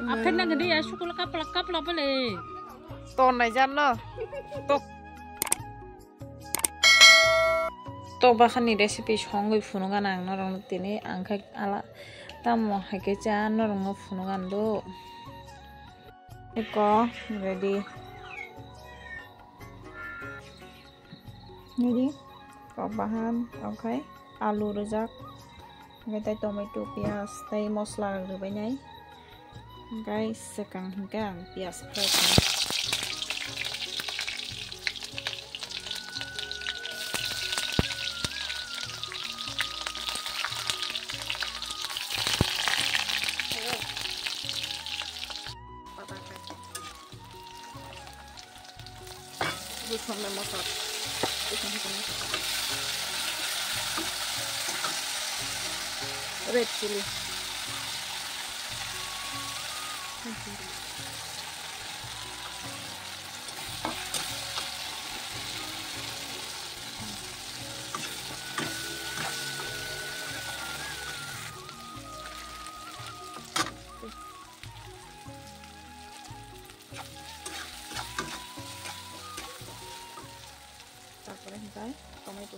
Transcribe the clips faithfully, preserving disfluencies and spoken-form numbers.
Akhirnya gede ya, syukur kapla kapla bele. Ton nai jan no. Tok. Tok bakhani recipe songwi phunukha ang norokno tini, ang khe ala tamo hai khe cha norokno phunukha do. Eko ready. Nini kok bahan, okhai alu rwjak, hingke tei tomato, piyaj tei mosla rwbainai. Hingke swkang hingke ang piyaj fry khainai. Rwchapnai mosla. Rwchapnai mosla. Red chili. Tarpore hingke tomato,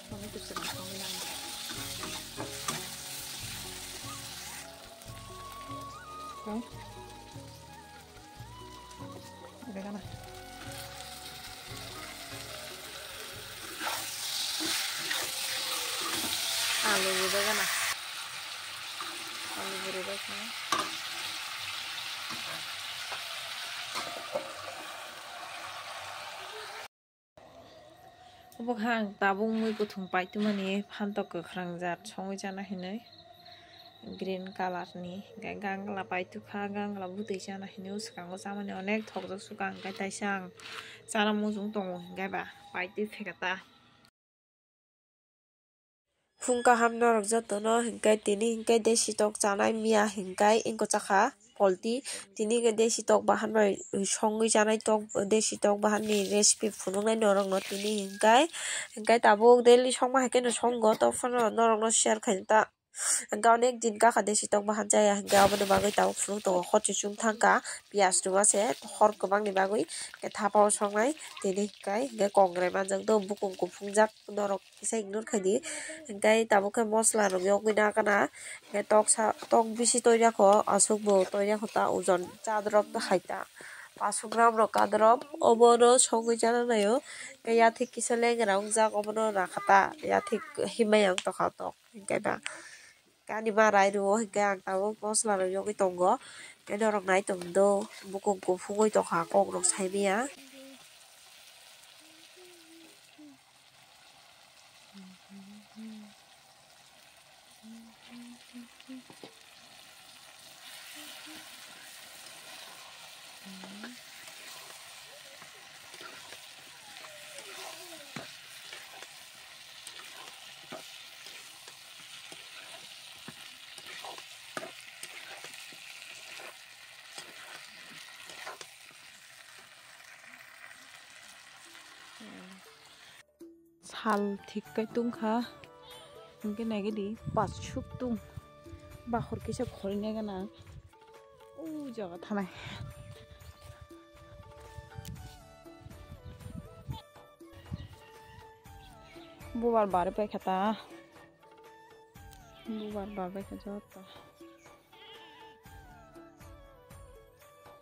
tomato swkang songwi nang. Oke. Oke, kana? Alu rwbai kana? Alu rwbai kana? Obo kha ang tabuk mui kuthung paitwmani phantok kwkhwrang jat songwi chana hinwi green colour ni, hingke gangla paitwkha, gangla bwtwi chana hinwi o swkango chamani onek thokjak suka, hingke taisa ang chana muchung tongo, hingke ba paitwi phekata. Phung kaham norok jotono, hingke tini hingke desi tok chanai miya hingke ingko chakha polti. Tini hingke desi tok bahan bai songwi chanai tok, desi tok bahan ni recipe phunuknai norokno tini hingke, hingke tabuk daily songma hai khe no songo, tobw phano norokno share khaina ta. Hingke onek din kakha desi tok bahan chaya hingke aboni bagwi tabuk phunuk tongo, hor chuchung thangkha, piyaj rwma se hor kwbangni bagwi, hingke thapao songnai tini hingke, hingke kongrai manjak do, bukung kuphungjak norok. Kisa ignore khaidi. Hingke tabuk khe mosla rok yogwi nakana. Hingke toksa, tok bisi toirya kho, aswk bo toirya kho ta, ojon cha drop hai ta. Paanch sho gram rok ka drop, obono songwi chana naio. Hingke yathik kisa lengra wngjak, obono nakha ta, yathik himai ang tokha tok. Hingke ba gani ma rai rwo, hingke ang tabuk mosla rok yogwi tongo. Hingke norok nai tongdo, bukung kuphungwi tongkha, kok rok saimanya. Sal thik kai tungkha, hingke naigidi patsuk tung, bahor kisa khori nai gana, o jaga thanai. Bubar bari paikha ta, bubar bar paikha joto.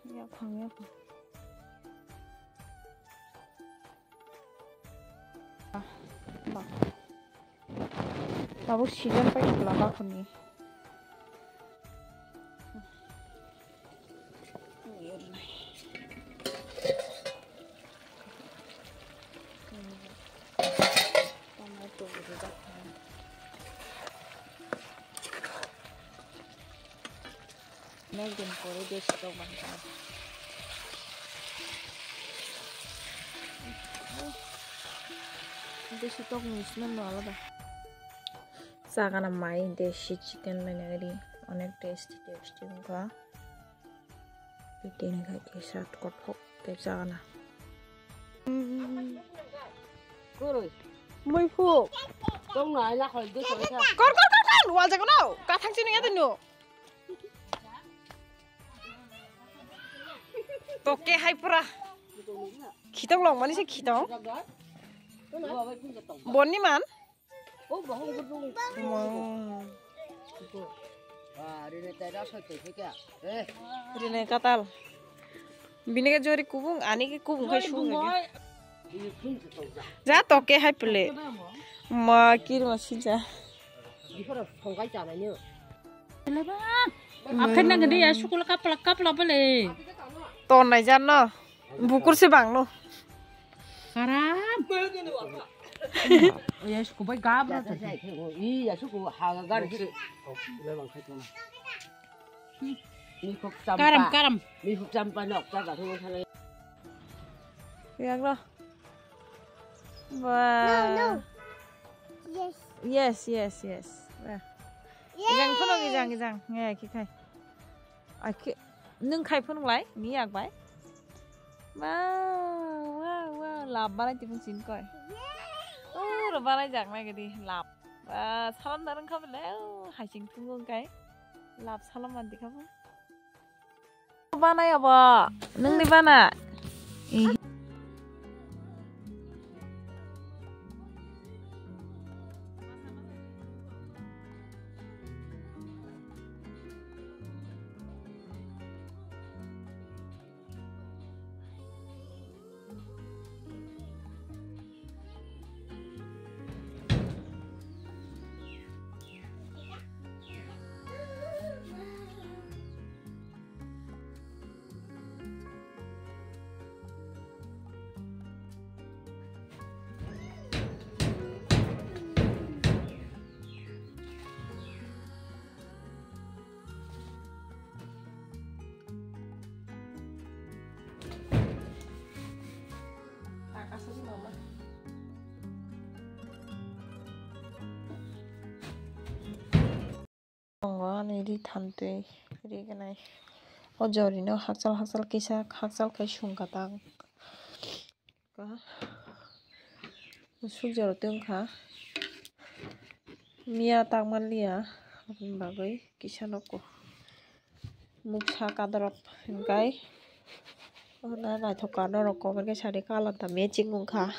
Yaphang, yaphang. Ah, ba. Tabuk season pai khwla bakhorni. Tomato rwjak. Nek din pore desi tok bangkha. Desi tok ni smell no alada. Chagana mai desi chicken bai nagadi. Onek tasty tasty wngkha. Tini khai kisa kothok khe chana. Muiphuk. Kor, kor, kor, kor! Wal jago no! Kathang chini ya tunu. Toke hai pura. Khitong long mani se khitong. Bonni man? Mo. Rine katal. Bini ke jori kubung, ani ke kubung khai sung lagi. Ja toke hai pele. Ma kir ma sija. Akhir nang dia sukul kapla kapla bele. Ton nai jan no. Bukur se bang no. Karam. Oya suku bai gabra ta. Iya suku haga gar. Ni kok champa. Karam, karam. Ni kok champa nok ta ga thung sana. Yang lo. Wah. No, no. Yes. Yes, yes, yes. Wah. Yay. Ijang phunuk, ijang, ijang. Ya, ki khai. Aki, nung khai phunuk lai, ni yak bai. Wow, wow, wow, lap balai tipung sin koi. Yay. Oh, ro balai jak nai gadi, lap. Wah, salam darang kha bele, oh, hai sing phunuk kai. Lap salam mandi kha bo. Banai abo, nungni bana. Ih. Tongo ani ri thantwi ri gwnai. O jorino hakchal hakchal kisa hakchal khai sung kha tang. Ka suk jora tong kha. Miya tak man liya aboni bagwi kisa noko. Muksa kadorok hinkai. Ona naithok ka norok kok hinkai sari kalan ta matching wngkha.